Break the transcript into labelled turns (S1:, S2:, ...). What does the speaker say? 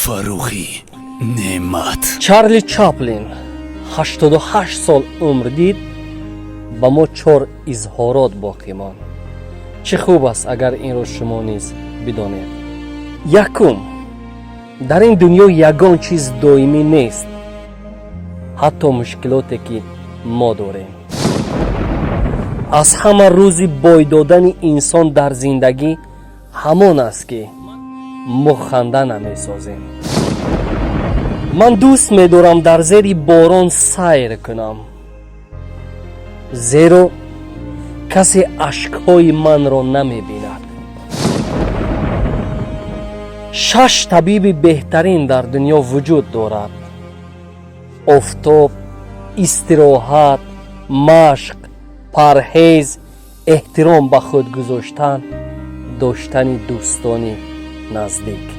S1: Фаррухӣ Неъмат.
S2: Чарли Чаплин 88 сол умр дид, ба мо чор изҳорот боқӣ монд. Чӣ хуб аст, агар инро шумо низ бидонед. Якум: дар ин дунё ягон чиз доимӣ нест, ҳатто мушкилоте, ки мо дорем. Аз ҳама рӯзи бой додани инсон дар зиндагӣ ҳамон аст, ки мо ханда намесозем. Ман дӯст медорам дар зери борон сайр кунам, зеро касе ашкҳои манро намебинад. Шаш табиби беҳтарин дар дунё вуҷуд дорад: офтоб, истироҳат, машқ, парҳез, эҳтиром ба худ гузоштан, доштани дӯстони наздик.